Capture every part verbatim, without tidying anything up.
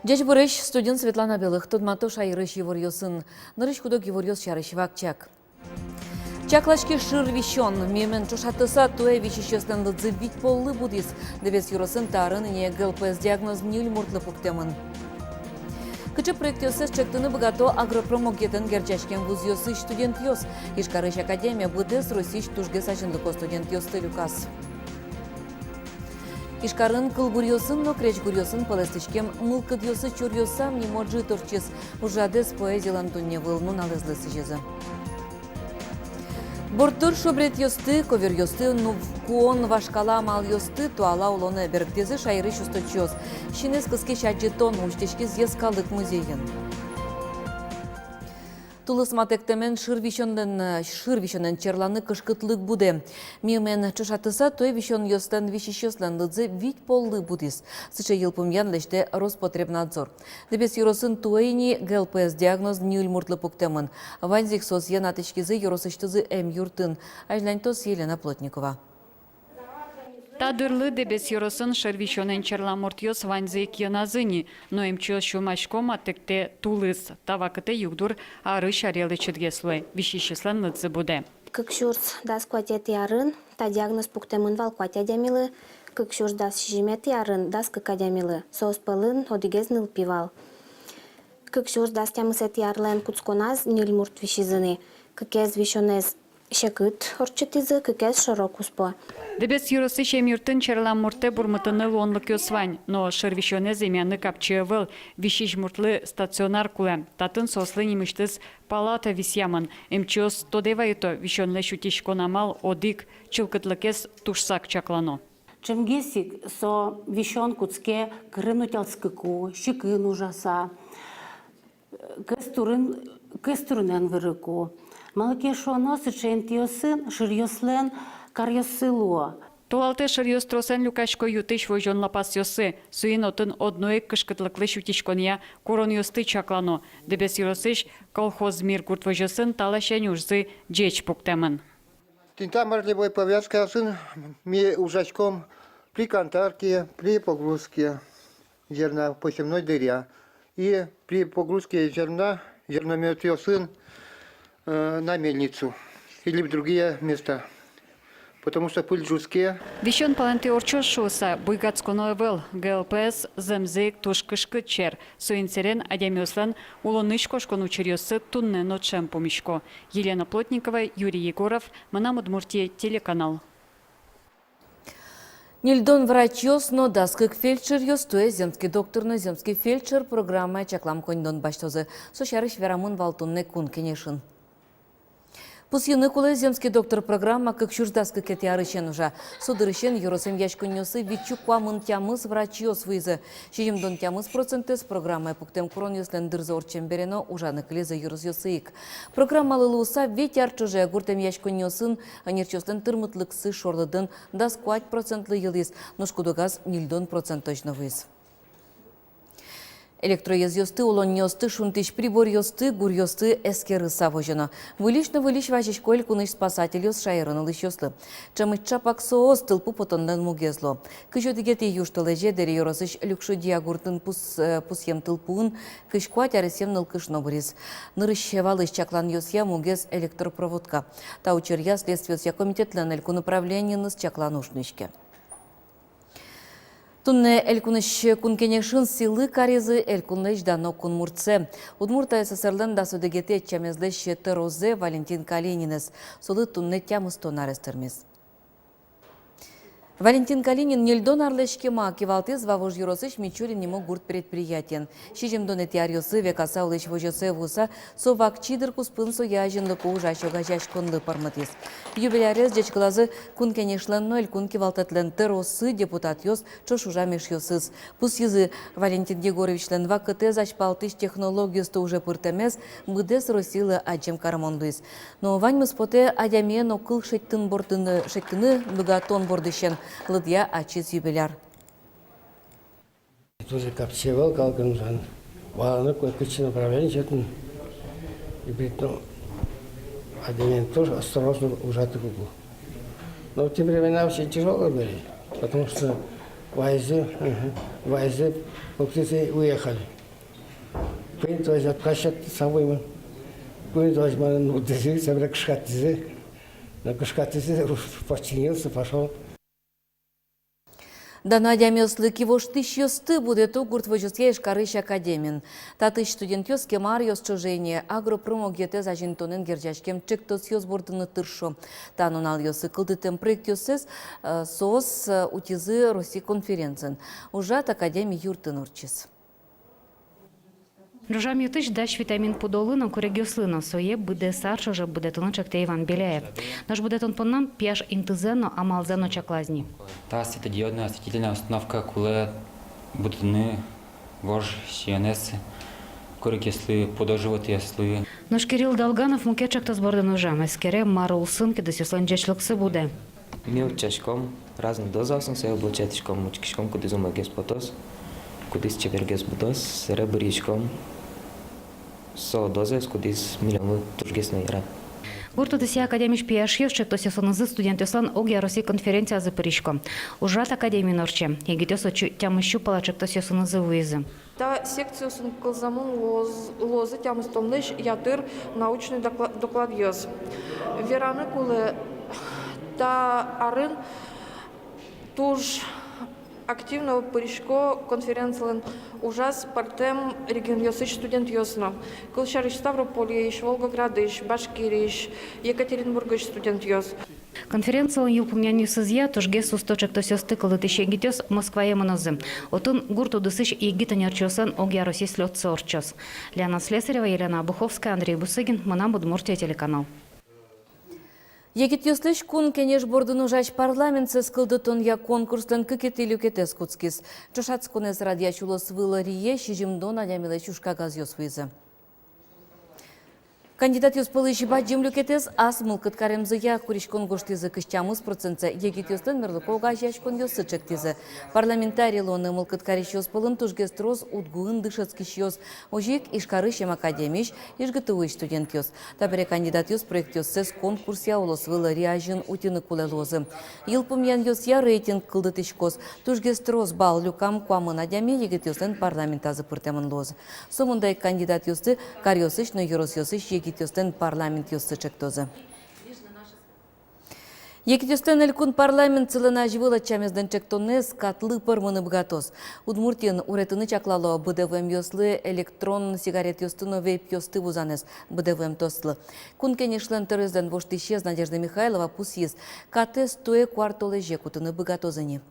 Ӟечбуресь, студиын Светлана Белых. Тодмато шаерысь иворъёсын. Нырысь куд-ог иворъёс сярысь вакчияк. Чаклаське шыр висён. Мимала ӵошатыса туэ висисьёслэн лыдзы вить поллы будӥз. Дэбес ёросын та арын ини ГЛПС диагноз ньыль муртлы пуктэмын. Кыӵе проектъёссэс ӵектыны быгато агропромогетэн герӟаськем вузъёсысь студентъёс? Ижкарысь академия быдэс Россиысь тужгес азинлыко студентъёсты люказ. Ижкарын кылбуръёсын но крезьгуръёсын пӧлэстӥськем «Мылкыдъёсы чуръёсам» нимо ӝыт ортчиз. Ужрадэз поэзилэн дунневыл нуналэзлы сӥзизы. Бордтур шобретъёсты, ковёръёсты нув-, куон вашкала амалъёсты туала улонэ берыктӥзы шаерысь усточиос. Синэз кыскись адӟытон усьтӥськиз Йӧскалык музейын. Тулыс матэктэмен шыр висёнэн, шыр висёнэн черланы кышкытлык будэ. Мимала ӵошатыса туэ висёнъёслэн висисьёслэн лыдзы вить поллы будӥз. Сыӵе йылпумъян лэсьтэ Роспотребнадзор. Дэбес ёросын туэ ини ГЛПС диагноз ньыль муртлы пуктэмын. Ваньзы ик соос йӧнатӥськизы ёросысьтызы эмъюртын. Азьланьтоз Елена Плотникова. Та дырлы Дэбес ёросын шыр висёнэн черлам муртъёс ваньзы ик йӧназы ини, но эмчиос сюлмасько: матэктэ тулыс. Та вакытэ югдур арысь аре лэчытгес луэ, висисьёслэн лыдзы будэ. Кык сюрс дас куатетӥ арын та диагноз пуктэмын вал куать адямилы, кык сюрс дас сизьыметӥ арын — дас кык адямилы, соос пӧлын одӥгез нылпи вал. Кык сюрс дас тямысэтӥ арлэн кутсконаз ньыль мурт висизы ини, кыкез висёнэз секыт ортчытӥзы, кыкез шоро-куспо. Дэбес ёросысь эмъюртын черлам муртэ бурмытыны луонлыкъёс вань, но шыр висёнэз эмъяны капчи ӧвӧл, висись муртлы стационар кулэ. Татын соослы нимысьтыз палата висъямын. Эмчиос тодэ вайыто: висёнлэсь утиськон амал одӥг, чылкытлыкез тушсак чаклано. Ӵемгес ик со висён кутске кырын утялтскыку, сикын ужаса, кӧс турын, кӧс турынэн вырыку. Малы ке шуоно, сыӵе интыосын шыръёслэн каръёссы луо. Толалтэ шыръёс тросэн люкасько ю-тысь возён лапасъёсы. Соин отын одно ик кышкытлыклэсь утиськонъя куронъёсты чаклано. Дэбес ёросысь «Колхоз Мир» гурт возёсын та ласянь ужзы ӟеч пуктэмын. Тӥни та марлевой повязкаосын ми ужаськом при контарке, при погрузке зерна посевной дыръя и при погрузке зерна зерномётъёсын, э, на мельницу или в другие места, потому что пыль ӝутске. Висён палэнтӥ ортчоз шуыса буйгатсконо ӧвӧл. ГЛПС зэмзэ ик туж кышкыт чер. Соин сэрен адямиослэн улонысь кошкон учыръёссы туннэ но ӵем пумисько. Елена Плотникова, Юрий Егоров, «Мынам Удмуртие» телеканал. Ньыльдон врачъёс но дас кык фельдшеръёс туэ «Земский доктор» но «Земский фельдшер» программая чаклам коньдон басьтозы. Со сярысь верамын вал туннэ Кун Кенешын. Пусйыны кулэ, «Земский доктор» программа кык сюрс дас кыкетӥ арысен ужа. Со дырысен ёрос эмъяськонниосы вить сю куамын тямыс врачъёс вуизы. Сизьымдон тямыс процентэз программая пуктэм куронъёслэн дырзы ортчем бере но ужаны кылизы ёросъёсы ик. Программалы луыса, вить ар ӵоже гурт эмъяськонниосын ӧнерчиослэн тырмытлыксы шорлыдын дас куать процентлы йылӥз, нош куд-огаз ньыльдон процентозь но вуиз. Электроезъёсты, улонниосты шунтӥсь приборъёсты, гуръёсты эскерыса возёно. Выльысь но выльысь вазисько элькунысь спасательёс шаерын улӥсьёслы. Ӵемысь ӵапак соос тылпу потонлэн мугез луо. Кызь одӥгетӥ южтолэзе Дэри ёросысь Люкшудья гуртын пус-, э, пусъем тылпуын кызь куать аресъем нылкышно быриз. Нырысь валысь чакланъёсъя, мугез электропроводка. Та учыръя Следствиосъя комитетлэн элькун управлениеныз чаклан уж нуиське. Туннэ элькунысь Кун Кенешын сӥлы каризы элькунлэсь дано кунмуртсэ, Удмурт АССР-лэн дас одӥгетӥ ӧтчамезлэсь тӧрозэ Валентин Калининэз. Солы туннэ тямыстон арес тырмиз. Валентин Калинин ньыльдон арлэсь кема кивалтӥз Вавож ёросысь Мичурин нимо гурт предприятиен. Сизьымдонэтӥ аръёсы Векаса улӥсь возёсэ вуыса, со вакчи дыр куспын сое азинлыко ужась огазеяськонлы пӧрмытӥз. Юбилярез ӟечкылазы Кун Кенешлэн но Элькун кивалтэтлэн тӧроссы, депутатъёс, ӵош ужам эшъёсыз. Пусйизы: Валентин Егоровичлэн вакытэз азьпалтӥсь технологиосты уже пыртэмез быдэс Россилы адӟем карымон луиз. Но ваньмыз потэ адямиен огкыл шедьтыны бордын, шедьтыны быгатон бордысен, лыдъя ачиз юбиляр. Туж капчи ӧвӧл калыклэн ужаны. Валаны кулэ, кытчы направление сётыны. И при том адямиен туж осторожно ужатыку. Но в те времена очень тяжёлые были, потому что вайизы, мгм, вайизы, пуксизы и уехали. Куинь возьмат касят самой мон. Куинь возьмат, ну, дезы, собере кышкатӥзы. Но кышкатӥзы, подчинился, пошёл. Дано адямиослы кивоштӥсьёсты будэто гурт возёсъя Ижкарысь академиын. Татысь студентъёс кема аръёс ӵоже ини агропромогетэз азинтонэн герӟаськем ӵектосъёс бордыны тыршо. Та нуналъёсы кылдытэм проектъёссэс, э, соос, э, утизы Россия конференциын. Ужрад академи юртын ортчиз. Ӝужам ю-тысь дась витамин пудолы но, курегъёслы но, сое быдэс ар ӵоже будэтыны ӵектэ Иван Беляев. Нош будэтон понна пияш интызэ но, амалзэ но чаклаз ни. Та светодиодная осветительная установка кулэ будэтыны вож сиёнэз курегъёслы, пудо-животъёслы. Нош Кирилл Долганов мукет ӵектос бордын ужа, эскере, мар улсын кидысъёслэн ӟечлыксы будэ. Ми утчаськом разный дозаосын, сое облучатӥськом, учкиськом, кудӥз умойгес потоз, кудӥз чебергес будоз, собере быръиськом со дозаез, кудӥз милемлы тужгес но яра. Гурт удысъя академиысь пияшъёс ӵектосъёсынызы студентъёслэн огъя Россия конференциязы пырисько. Ужрад академиын ортче, егитъёс отчы тямыссю пала ӵектосъёсынызы вуизы. Та секциосын кылзамын луоз-, луозы тямыстонлэсь ятыр научной докла-, докладъёс. Вераны кулэ, та арын туж активно пырисько конференцилэн ужаз пӧртэм регионъёсысь студентъёс но. Кылсярысь, Ставропольысь, Волгоградысь, Башкириысь, Екатеринбургысь студентъёс. Конференцилэн йылпумъянъёсызъя тужгес усто ӵектосъёсты кылдытӥсь егитъёс Москвае мынозы. Отын гурт удысысь егит ӧнерчиослэн огъя Россия слётсы ортчоз. Лена Слесарева, Елена Обуховская, Андрей Бусыгин, «Мынам Удмуртие» телеканал. Егитъёслэсь Кун Кенеш бордын ужась парламентсэс кылдытонъя конкурслэн кыкетӥ люкетэз кутскиз. Ӵошатсконэз радъясь улосвыл ӧрие сизьымдон адямилэсь ужкагазъёс вуизы. Кандидатъёс пӧлысь бадӟым люкетэз ас мылкыд каремзыя куриськон гожтӥзы. Кызь тямыс процентсэ егитъёслэн мерлыко огазеяськонъёссы ӵектӥзы. Парламентарий луыны мылкыд карисьёс пӧлын тужгес трос УдГУын дышетскисьёс, озьы ик Ижкарысь эм академиысь, ИжГТУысь студентъёс. Табере кандидатъёс проектъёссэс конкурсъя улосвыл ӧри азьын утьыны кулэ луозы. Йылпумъянъёсъя рейтинг кылдытӥськоз. Тужгес трос балл люкам куамын адями егитъёслэн парламентазы пыртэмын луоз. Сомында ик кандидатъёсты каръёсысь но ёросъёсысь егитъёслэн парламентъёссы ӵектозы. Егитъёслэн Элькун парламентсылэн азьвыл ӧтчамезлэн ӵектонэз катлы пӧрмыны быгатоз. Удмуртиын уретыны чаклало быдэ вуэмъёслы электрон сигаретъёсты но вейпъёсты вузанэз быдэ вуэмъёслы. Кун Кенешлэн тӧроезлэн воштӥсез Надежда Михайлова пусйиз: катэз туэ куартолэзе кутыны быгатозы ни.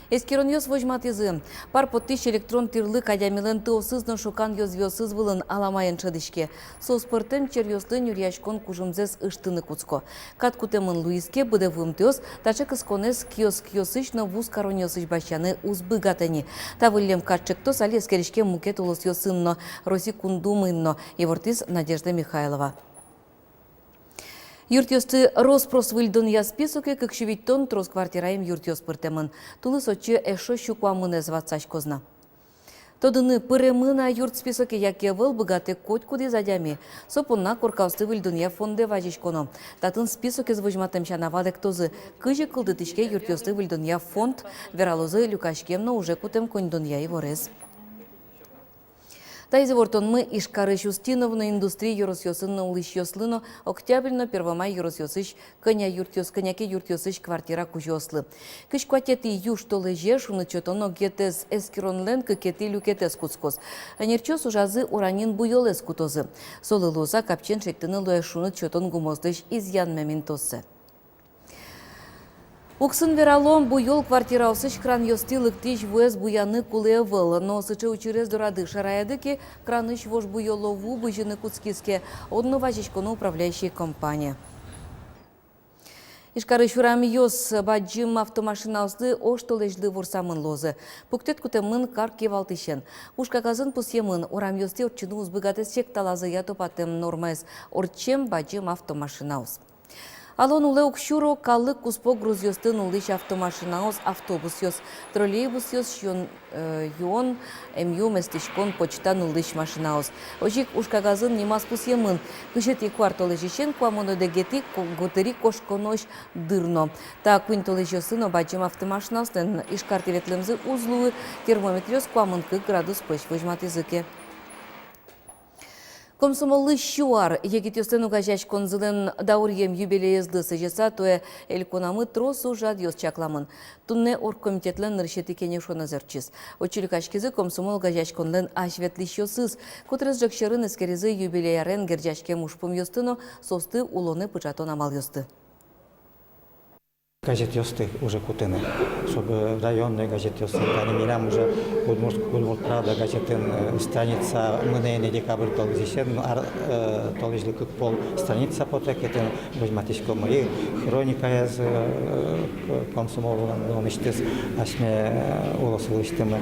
Эскеронъёс возьматӥзы: пар поттӥсь электрон тирлык адямилэн тыосыз но шокан ёзвиосыз вылын аламаен шӧдӥське. Соос пӧртэм черъёслы нюръяськон кужымзэс ыштыны кутско. Кат кутэмын луиз ке, быдэ вуымтэос таӵе кысконэз киоскъёсысь но вузкаронъёсысь басьтыны уз быгатэ ни. Та выллем кат ӵектос али эскериське мукет улосъёсын но, Россия Кун Думаын но, ивортӥз Надежда Михайлова. Юртъёсты рос-прос выльдонъя списоке кык сю витьтон трос квартираем юртъёс пыртэмын. Тулыс отчы эшшо сю куамынэз ватсаськоз на. Тодыны, пыремын-а юрт списоке, яке ӧвӧл, быгатэ котькудӥз адями. Со понна коркаосты выльдонъя фондэ вазиськоно. Татын списокез возьматэм сяна валэктозы, кызьы кылдытӥське юртъёсты выльдонъя фонд, вералозы люкаськем но уже кутэм коньдонъя иворез. Таиз ивортонмы Ижкарысь Устиново но Индустрия ёросъёсын но улӥсьёслы но Октябрь но Первомай ёросъёсысь кӧня юртъёс, кӧня ке юртъёсысь квартира кузёослы. Кызь куатетӥ южтолэзе шуныт сётон огетэз эскеронлэн кыкетӥ люкетэз кутскоз. Ӧнерчиос ужазы уранин буёлэз кутозы. Солы луыса капчиен шедьтыны луэ шуныт сётон гумыослэсь изъянмем интыоссэ. Уксын верало, буёл квартираосысь кранъёстӥ лыктӥсь вуэз буяны кулэ ӧвӧл, но сыӵе учырез дорады шараяды ке, кранысь вож буёло ву бызьыны кутскиз ке, одно вазиськоно управляющей компания. Ижкарысь урамъёс бадӟым автомашинаослы оштолэзьлы ворсамын луозы. Пуктэт кутэмын кар кивалтӥсен. Ужкагазын пусъемын, урамъёстӥ ортчыны уз быгатэ секталазыя тупатэм нормаез ортчем бадӟым автомашинаос. Алон улэ уг сюро калык куспо грузъёсты нуллӥсь автомашинаос, автобусъёс, троллейбусъёс, сиён, э, юон, эмъюм эстӥськон, почта нуллӥсь машинаос. Озьы ик ужкагазын нимаз пусъемын: кызетӥ куартолэзьысен куамын одӥгетӥ ку-, гутыри кошконозь дыр но. Та куинь толэзьёсы но бадӟым автомашинаослэн Ижкартӥ ветлэмзы уз луы, термометръёс куамын кык градус пӧсь возьматӥзы ке. Комсомоллы сю ар. Егитъёслэн огазеяськонзылэн дауръем юбилеезлы сӥзьыса туэ элькунамы трос ужрадъёс чакламын. Туннэ оргкомитетлэн нырысетӥ кенешонэз ортчиз. Отчы люкаськизы комсомол огазеяськонлэн азьветлӥсьёсыз. Котырес ӝӧк сьӧрын эскеризы юбилей арен герӟаськем ужпумъёсты но соосты улонэ пыӵатон амалъёсты. Газетъёсты уже кутыны, чтобы районной газетъёсты, тани милям уже Удмурт, Удмурт правда газетын, э, страница мынэ ини декабрь толэзьысен, ар-, э, толэзьлы кык пол страница потэ, кытын возьматӥськомы и хроникаез, э, к-, комсомоллэн, но иштэс асьме, э, улосвылысьтымы,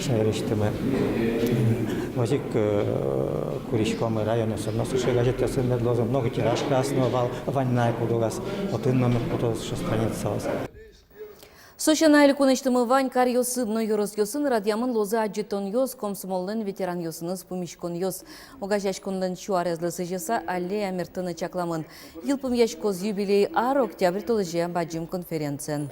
шаерысьтымы. Озьы ик, э, куриськомы районъёсын но сыӵе газетъёсын мед луозы, много тираж кароз но вал, вань на кудогаз, отын номыр потоз сыӵе страницаос. Со сяна, элькунысьтымы вань каръёсын но ёросъёсын радъямын луозы адӟытонъёс, комсомоллэн ветеранъёсыныз пумиськонъёс. Огазеяськонлэн сю арезлы сӥзьыса аллея мертыны чакламын. Йылпумъяськоз юбилей ар октябрь толэзе бадӟым конференциен.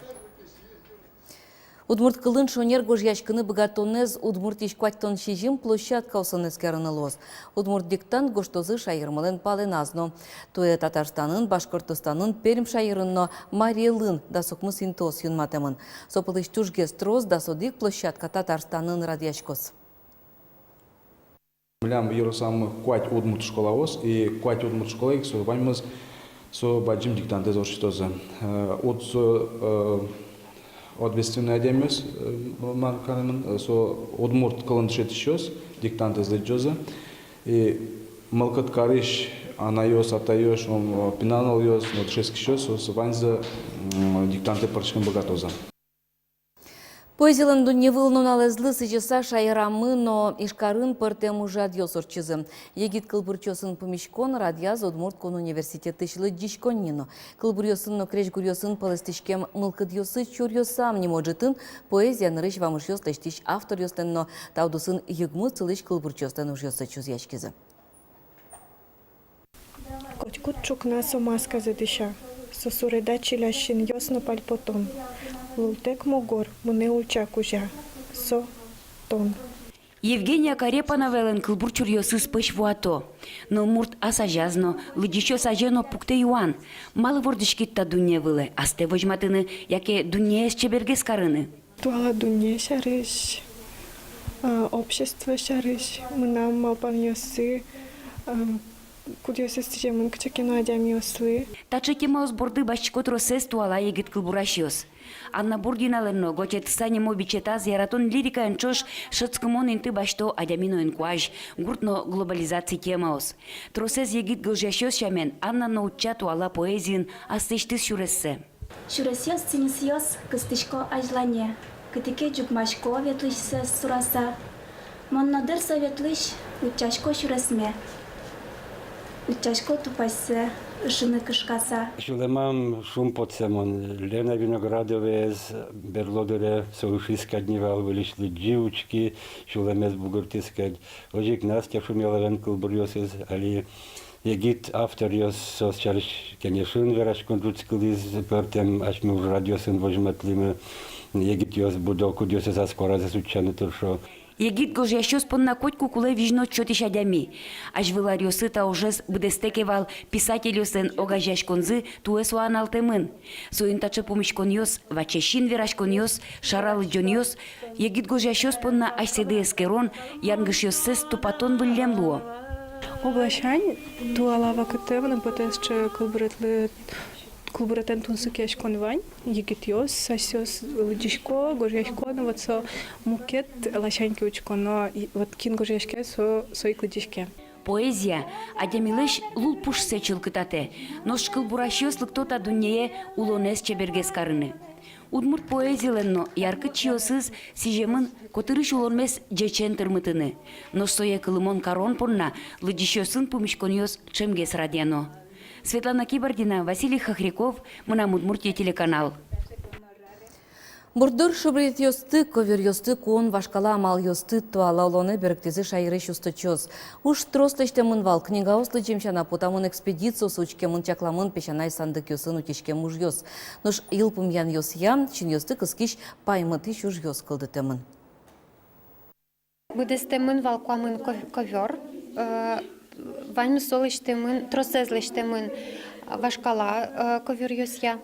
Удмурт кылын шонер гожъяськыны быгатонэз Удмуртиысь куатьтон сизьым площадкаосын эскерыны луоз. Удмурт диктант гожтозы шаермылэн палэназ но. Туэ Татарстанын, Башкортостанын, Пермь шаерын но Марий Элын дас укмыс интыос юнматэмын. Со пӧлысь тужгес трос, дас одӥг площадка Татарстанын радъяськоз. Милям ёросамы куать удмурт школаос, и куать удмурт школа ик со ваньмыз со бадӟым диктантэз ортчытозы. Э, уд со, э, ответственной адямиос, э, мар каремын, э, со удмурт кылын дышетӥсьёс диктантэз лыдӟозы. И мылкыд карись анайёс, атайёс, м, пинал нылъёс но дышетскисьёс, соос ваньзы, м, диктантэ пыриськыны быгатозы. Поэзилэн дунневыл нуналэзлы сӥзьыса шаерамы но Ижкарын пӧртэм ужрадъёс ортчизы. Егит кылбурчиосын пумиськон радъяз Удмурт кун университетысь лыдӟиськонни но. Кылбуръёсын но крезьгуръёсын пӧлэстӥськем мылкыдъёсыз чуръёсам нимо ӝытын поэзия нырысь вамышъёс лэсьтӥсь авторъёслэн но та удысын йыгмыт сылӥсь кылбурчиослэн ужъёссы чузъяськизы. Котькуд ӵукна со масказэ дӥся. Со суреда чилясь синъёс но пальпотон. Лултэк мугор, мынэ ульча кузя. Со тон. Евгения Карепановалэн кылбур чуръёсыз пӧсь вуато. Нылмурт ас азяз но, лыдӟисьёс азе но пуктэ юан: малы вордӥськид та дунне вылэ, астэ возьматыны яке дуннеез чебергес карыны? Туала дунне сярысь, а, общество сярысь мынам малпанъёсы, а, кудъёсыз сӥземын кыӵе ке но адямиослы. Таӵе темаос борды басьтӥсько тросэз туала егит кылбурасьёс. Анна Бурдиналэн но «Готьтыса» нимо бичетаз яратон лирикаен ӵош шӧдскымон инты басьто адями но инкуазь, гурт но глобализаци темаос. Тросэз егит гожъясьёс сямен, Анна но утча туала поэзиын аслэсьтыз сюрессэ. Сюресъёс, сӥньысъёс кыстӥсько азьлане, кытӥ ке ӟугмасько ветлӥсьсэс сураса. Мон но дыр со ветлӥсь, утчасько сюресме, утчасько тупасьсэ ышыны кышкаса. Сюлэмам шумпотсэ мон Лена Виноградоваез берло дыре, со ышиз кадь ни вал, выльысь лыдӟи, учки, сюлэмез бугыртӥз кадь. Озьы ик Настя Шумиловалэн кылбуръёсыз, али егит авторъёс, соос сярысь кенешын вераськон ӝутскылӥз, пӧртэм асьме ужрадъёсын возьматлӥмы, егитъёс будо, кудъёсыз ас куаразэс утчаны тыршо. Егит гожъясьёс понна котьку кулэ визьнод сётӥсь адями. Азьвыл аръёсы та ужез быдэстэ ке вал, писательёслэн огазеяськонзы туэ со аналтэмын. Соин таӵе пумиськонъёс, ваче син вераськонъёс, шара лыдӟонъёс егит гожъясьёс понна асьсэды эскерон, янгышъёссэс тупатон выллем луо. Огласянь туала вакытэ мыным потэ сыӵе кылбуретлы, кылбуретэн тунсыкъяськон вань. Егитъёс, асьсэос лыдӟисько, гожъясько, но вот со мукет ласянь ке учконо, и вот кин гожъяське, со, со ик лыдӟиське. Поэзия адямилэсь лулпушсэ чылкытатэ, нош кылбурасьёс лыкто та дуннее улонэз чебергес карыны. Удмурт поэзилэн но яркыт сиосыз сӥземын котырысь улонмес ӟечен тырмытыны. Нош сое кылымон карон понна лыдӟисьёсын пумиськонъёс ӵемгес радъяно. Светлана Кибардина, Василий Хохряков, «Мынам Удмуртие» телеканал. Борддор шобретъёсты, коверъёсты куон вашкала амалъёсты туала улонэ берыктӥзы шаерысь усточиос. Уж трос лэсьтэмын вал: книгаос лыдӟем сяна, потамын экспедициосы, учкемын, чакламын песянай сандыкъёсын утиськем ужъёс. Нош йылпумъянъёсъя синъёсты кыскись, паймытӥсь ужъёс кылдытэмын. Быдэстэмын вал куамын ков-, ковёр. Э, ваньмыз со лэсьтэмын, тросэз лэсьтэмын, а, вашкала, э, коверъёсъя.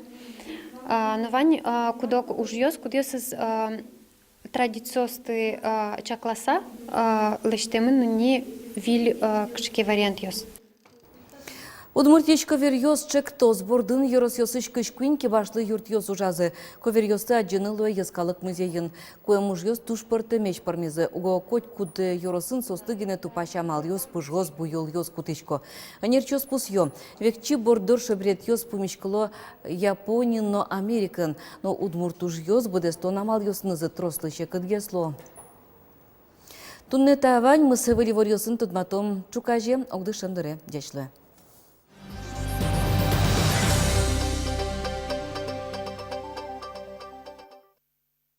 А, но вань, а, куд-ог ужъёс, кудъёсыз, а, традициосты, а, чакласа, а, лэсьтэмын ини выль, а, кыӵе ке вариантъёс. Удмуртиысь коверъёс ӵектос бордын ёросъёсысь кызь куинь кибашлы юртъёс ужазы. Коверъёсты адӟыны луэ Йӧскалык музейын. Куэм ужъёс туж пӧртэмесь пӧрмизы. Уго котькуд ёросын соослы гинэ тупась амалъёс, пыжъёс, буёлъёс кутӥсько. Ӧнерчиос пусъё: векчи борддор шобретъёс пумиськыло Япониын но Америкаын, но удмурт ужъёс быдэстон амалъёсынызы трослы секытгес луо. Туннэ та ваньмыз. Выль иворъёсын тодматом ӵуказе, огдышем дыре. Ӟеч луэ.